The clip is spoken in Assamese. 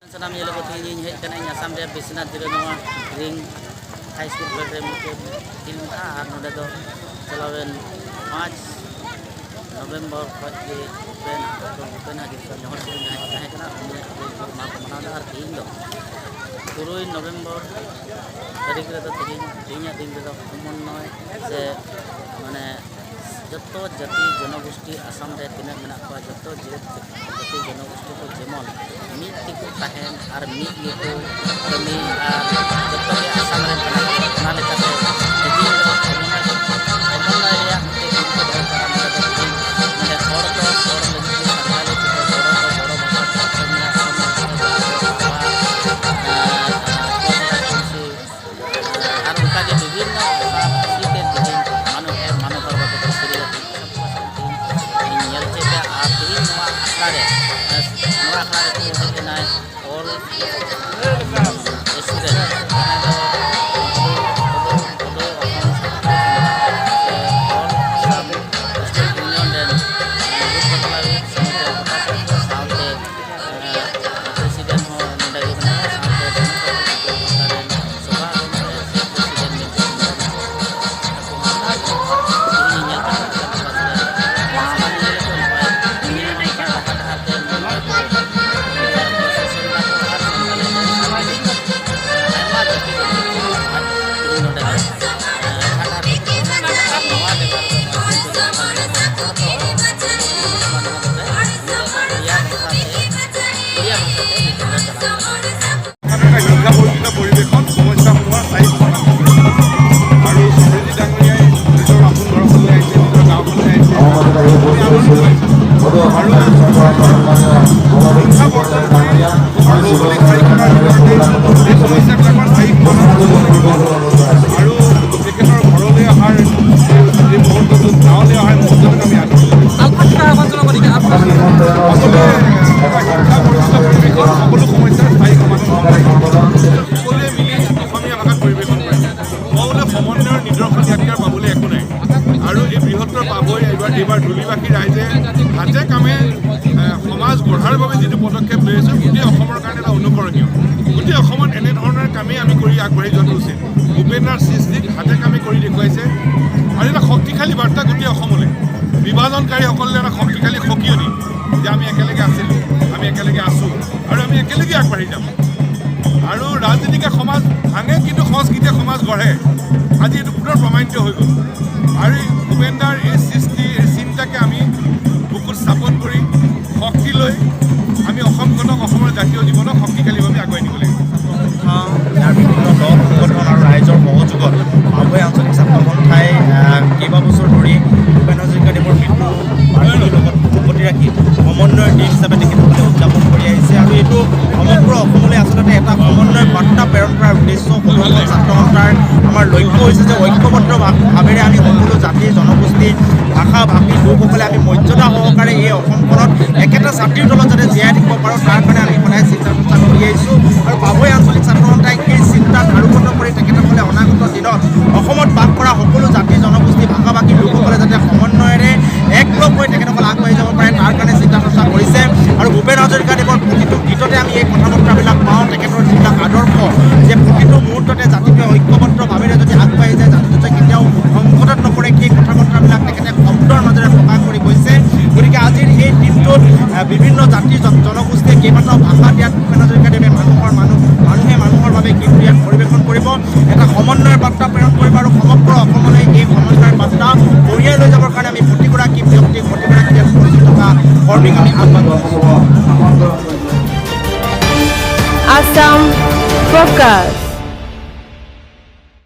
ᱥᱟᱱᱟᱢ ᱧᱮᱞ ᱠᱚ ᱛᱮᱦᱮᱧ ᱤᱧ ᱦᱮᱡ ᱠᱟᱱᱟ ᱤᱧ ᱟᱥᱟᱢ ᱨᱮᱭᱟᱜ ᱵᱤᱥᱱᱟᱛᱷ ᱡᱮᱞᱟ ᱱᱚᱣᱟ ᱨᱤᱝ ᱦᱟᱭ ᱥᱠᱩᱞ ᱯᱷᱮᱰ ᱨᱮ ᱢᱤᱫᱴᱮᱱ ᱠᱷᱮᱞ ᱢᱮᱱᱟᱜᱼᱟ ᱟᱨ ᱱᱚᱰᱮ ᱫᱚ ᱪᱟᱞᱟᱣᱮᱱ 5 ᱱᱚᱵᱷᱮᱢᱵᱚᱨ ᱠᱷᱚᱡ ᱜᱮ ᱵᱷᱩᱯᱮᱱ ᱰᱚᱠᱴᱚᱨ ᱵᱷᱩᱯᱮᱱ ᱦᱟᱡᱟᱨᱤᱠᱟ ᱧᱚᱦᱚᱲ ᱥᱮᱨᱮᱧ ᱡᱟᱦᱟᱸᱭ ᱛᱟᱦᱮᱸ ᱠᱟᱱᱟ ᱩᱱᱤᱭᱟᱜ ᱦᱩᱞ ᱢᱟᱦᱟ ᱠᱚ ᱢᱟᱱᱟᱣᱫᱟ ᱟᱨ ᱛᱮᱦᱮᱧ ᱫᱚ 6 ᱱᱚᱵᱷᱮᱢᱵᱚᱨ ᱛᱟᱹᱨᱤᱠᱷ ᱨᱮᱫᱚ ᱛᱮᱦᱮᱧ ᱛᱮᱦᱮᱧᱟᱜ ᱫᱤᱱ ᱨᱮᱫᱚ ᱥᱚᱢᱚᱱᱱᱚᱭ ᱥᱮ ᱢᱟᱱᱮ ᱡᱚᱛᱚ ᱡᱟᱹᱛᱤ ᱡᱚᱱᱚᱜᱳষ্ঠী ᱟᱥᱟᱢ ᱨᱮ ᱛᱤᱱᱟᱹᱜ ᱢᱮᱱᱟᱜ ᱠᱚᱣᱟ ᱡᱚᱛᱚ ᱡᱟᱹᱛ ᱡᱟᱹᱛᱤ ᱡᱚᱱᱚᱜᱳষ্ঠী ᱠᱚ ᱡᱮᱢᱚᱱ ᱢᱤᱫ ᱛᱮᱠᱚ ᱛᱟᱦᱮᱱ ᱟᱨ ᱢᱤᱫ ᱜᱮᱠᱚ ᱠᱟᱹᱢᱤ ᱟᱨ ᱡᱚᱛᱚ ᱜᱮ ᱟᱥᱟᱢ ᱨᱮᱱ ᱠᱟᱱᱟ ᱠᱚ ᱚᱱᱟ ᱞᱮᱠᱟᱛᱮ ᱛᱮᱦᱮᱧ ᱫᱚ ᱥᱚᱢᱚᱱᱱᱚᱭ ᱨᱮᱭᱟᱜ ᱢᱤᱫᱴᱮᱱ ᱫᱤᱱ ᱠᱚ ᱫᱚᱦᱚ ᱠᱟᱜᱼᱟ᱾ ᱱᱚᱰᱮ ᱫᱚ ᱛᱮᱦᱮᱧ ᱱᱚᱰᱮ ᱦᱚᱲ ᱫᱚ ᱦᱚᱲ ᱞᱟᱹᱜᱤᱫ ᱜᱮ, ᱥᱟᱱᱛᱟᱲᱤ ᱛᱮᱫᱚ ᱵᱚᱲᱚ ᱫᱚ ᱵᱚᱲᱚ ᱵᱷᱟᱥᱟ ᱛᱮ, ᱚᱥᱚᱢᱤᱭᱟ ᱚᱥᱚᱢᱤᱭᱟ ᱵᱷᱟᱥᱟ ᱛᱮ, ᱨᱟᱡᱽᱵᱚᱝᱥᱤ ᱟᱨ ᱚᱱᱠᱟᱜᱮ ᱵᱤᱵᱷᱤᱱᱱᱚ ᱵᱷᱟᱥᱟ ᱵᱷᱟᱥᱤᱛᱮ ᱛᱮᱦᱮᱧ ᱢᱟᱱᱚᱦᱚᱨ ᱵᱟᱵᱩ ᱠᱚ ᱥᱮᱨᱮᱧ ᱛᱮᱦᱮᱧ ᱤᱧ ᱧᱮᱞ ᱦᱚᱪᱚᱭᱮᱫ ᱯᱮᱭᱟ᱾ ᱟᱨ ᱛᱮᱦᱮᱧ ᱱᱚᱣᱟ ᱟᱠᱷᱲᱟ ᱨᱮ ᱦᱮᱡ ᱞᱮᱱᱟᱭ ᱚᱞ ᱥᱴᱩᱰᱮᱱᱴ ᱡᱟᱦᱟᱸᱭ ᱫᱚ ᱥᱚᱫᱚ ᱥᱚᱫᱚ ᱚᱥᱚᱢ ᱪᱷᱟᱛᱨᱚ ᱥᱚᱱᱛᱷᱟ ᱥᱮ ᱚᱞ ᱟᱥᱟᱢ ᱥᱴᱩᱰᱮᱱᱴ ᱤᱭᱩᱱᱤᱭᱚᱱ ᱨᱮᱱ ᱜᱨᱩᱯ ᱵᱟᱛᱞᱟᱣᱤᱡ ᱥᱟᱶᱛᱮ ᱜᱚᱴᱟ ᱥᱟᱶᱛᱮ ᱯᱨᱮᱥᱤᱰᱮᱱᱴ ᱦᱚᱸ ᱱᱚᱰᱮ ᱜᱮ ᱢᱮᱱᱟᱭᱟ, ᱥᱟᱶᱛᱮ ᱥᱚᱫᱚ ᱪᱷᱟᱛᱨᱚ ᱥᱚᱱᱛᱷᱟ ᱨᱮᱱ ᱥᱚᱵᱷᱟ ᱜᱚᱢᱠᱮ ᱥᱮ ᱯᱨᱮᱥᱤᱰᱮᱱᱴ ᱢᱮᱱᱛᱮ ᱢᱮᱱᱟᱜ ᱠᱚᱣᱟ᱾ ᱛᱮᱦᱮᱧ ᱧᱮᱞ ᱠᱟᱛᱮ ᱥᱟᱱᱟᱢ ᱧᱮᱞ ᱠᱚ ᱱᱚᱜᱼᱚᱭ ᱛᱮᱦᱮᱧ ᱱᱚᱝᱠᱟ ᱰᱟᱦᱟᱨ ᱰᱟᱦᱟᱨ ᱛᱮ ᱱᱚᱜᱼᱚᱭ ᱠᱚ ᱯᱨᱚᱥᱮᱥᱚᱱ ᱫᱟᱠᱚ ᱟᱨ ᱥᱟᱱᱛᱟᱞᱤ ᱰᱮᱱᱥ ᱟᱭᱢᱟ ᱡᱟᱹᱛᱤ ᱡᱚᱱᱚᱜᱳষ্ঠী ᱛᱮᱦᱮᱧ ᱱᱚᱰᱮ ᱫᱚ ᱰᱟᱦᱟᱨ ᱰᱟᱦᱟᱨ ᱛᱮᱠᱚ ᱯᱨᱚᱥᱮᱥᱚᱱ ᱫᱟ ᱟᱨ ᱱᱚᱣᱟ ᱡᱟᱭᱜᱟ ᱨᱮᱫᱚ ᱱᱚᱜᱼᱚᱭ ᱱᱤᱛᱚᱜ ᱫᱚ ᱩᱲᱤᱭᱟ ᱵᱷᱟᱥᱟᱛᱮ ᱱᱤᱛᱚᱜ ᱫᱚ ᱪᱟᱞᱟᱜ ᱠᱟᱱᱟ᱾ এটা হিংসা বৰ্জিত পৰিৱেশত সমস্যাসমূহৰ স্থায়ী সমাধান কৰিব আৰু সমৃদ্ধি ডাঙৰীয়াই নিজৰ আপোন ঘৰখনলৈ আহিছে, নিজৰ গাঁওখনলৈ আহিছে, আমি আনন্দিত হৈছোঁ। আৰু হিংসা বৰ্জন কৰি অসমৰ ভৌগোলিক চাৰিসীমাৰ ভিতৰতে এই সমস্যাবিলাকৰ স্থায়ী সমাধান হ'ব লাগিব। আৰু তেখেতৰ ঘৰলৈ অহাৰ এই মুহূৰ্তটোত, গাঁৱলৈ অহাৰ মুহূৰ্তটোক আমি আদৰণি জনাইছোঁ। সকলোৱে এটা হিংসা বৰ্জিত পৰিৱেশত সকলো সমস্যাৰ স্থায়ী সমাধান হ'ব লাগিব। সকলোৱে মিলি অসমীয়া ভাষাত পৰিৱেশন কৰিছে। মই বোলে সমন্বয়ৰ নিদৰ্শন ইয়াতকৈ আৰু পাবলৈ একো নাই। আৰু এই বৃহত্তৰ পাভৈ এইবাৰ ধূলিবাসী ৰাইজে হাতে কামে সমাজ গঢ়াৰ বাবে যিটো পদক্ষেপ লৈ আছোঁ, গোটেই অসমৰ কাৰণে এটা অনুকৰণীয়। গোটেই অসমত এনেধৰণৰ কামেই আমি কৰি আগবাঢ়ি যোৱাটো উচিত। ভূপেন্দ্ৰাৰ সৃষ্টিক হাতে কামে কৰি দেখুৱাইছে আৰু এটা শক্তিশালী বাৰ্তা গোটেই অসমলৈ, বিভাজনকাৰীসকলে এটা শক্তিশালী সকিয়নি যে আমি একেলগে আছিলোঁ, আমি একেলগে আছোঁ আৰু আমি একেলগে আগবাঢ়ি যাম। আৰু ৰাজনীতিকে সমাজ ভাঙে, কিন্তু সংস্কৃতিয়ে সমাজ গঢ়ে, আজি এইটো পুনৰ প্ৰমাণিত হৈ গ'ল। আৰু এই ভূপেন্দাৰ এই সৃষ্টি, এই চিন্তাকে আমি বুকুত স্থাপন কৰি শক্তি লৈ আমি অসমখনক, অসমৰ জাতীয় জীৱনক শক্তিশালীভাৱে আগুৱাই নিব লাগিব। সন্থা, ইয়াৰ বিভিন্ন দল সংগঠন আৰু ৰাইজৰ সহযোগত পাভৈ আঞ্চলিক ছাত্ৰ সন্থাই কেইবাবছৰ ধৰি ভূপেন হাজৰিকাদেৱৰ মৃত্যু বাৰ্ষিকীৰ লগত সংগতি ৰাখি সমন্বয়ৰ দিন হিচাপে তেখেতসকলে উদযাপন কৰি আহিছে। আৰু এইটো সমগ্ৰ অসমলৈ আচলতে এটা সমন্বয়ৰ বাৰ্তা প্ৰেৰণ কৰাৰ উদ্দেশ্য। সদৌ অসম ছাত্ৰ সন্থাৰ আমাৰ লক্ষ্য হৈছে যে ঐক্যবদ্ধ ভাৱেৰে আমি সকলো জাতি জনগোষ্ঠী, ভাষা ভাষী লোকসকলে আমি মৰ্যাদা সহকাৰে এই অসমখনত একেটা ছাতিৰ তলত যাতে জীয়াই থাকিব পাৰোঁ, তাৰ কাৰণে আমি সদায় চিন্তা চৰ্চা কৰি আহিছোঁ। আৰু পাভৈ আঞ্চলিক ছাত্ৰ সন্থাই সেই চিন্তাক সাৰোগত কৰি তেখেতসকলে অনাগত দিনত অসমত বাস কৰা সকলো জাতি জনগোষ্ঠী, ভাষা ভাষী লোকসকলে যাতে সমন্বয়েৰে একলগ হৈ তেখেতসকল আগবাঢ়ি যাব পাৰে, তাৰ কাৰণে চিন্তা চৰ্চা কৰিছে। আৰু ভূপেন হাজৰিকাদেৱৰ প্ৰতিটো গীততে আমি এই কথা বতৰাবিলাক পাওঁ। তেখেতৰ যিবিলাক আদৰ্শ যে প্ৰতিটো মুহূৰ্ততে জাতিটোৱে ঐক্যবদ্ধ ভাৱেৰে যদি আগবাঢ়ি যায়, জাতিটো যে কেতিয়াও সংকটত নপৰে, সেই কথা বতৰাবিলাক তেখেতে শব্দৰ মাজেৰে প্ৰকাশ কৰি গৈছে। গতিকে আজিৰ এই দিনটোত বিভিন্ন জাতি জনগোষ্ঠীয়ে কেইবাটাও ভাষাত ইয়াত ভূপেন হাজৰিকাদেৱে মানুহৰ মানুহ মানুহে মানুহৰ বাবে গীতটো ইয়াত পৰিৱেশন কৰিব, এটা সমন্বয়ৰ বাৰ্তা প্ৰেৰণ কৰিব। আৰু সমগ্ৰ অসমলৈ এই সমন্বয়ৰ বাৰ্তা কঢ়িয়াই লৈ যাবৰ কাৰণে আমি প্ৰতিগৰাকী ব্যক্তিক, প্ৰতিগৰাকী ইয়াত উপস্থিত থকা কৰ্মীক আমি আহ্বান জনাইছোঁ। Assam Focus.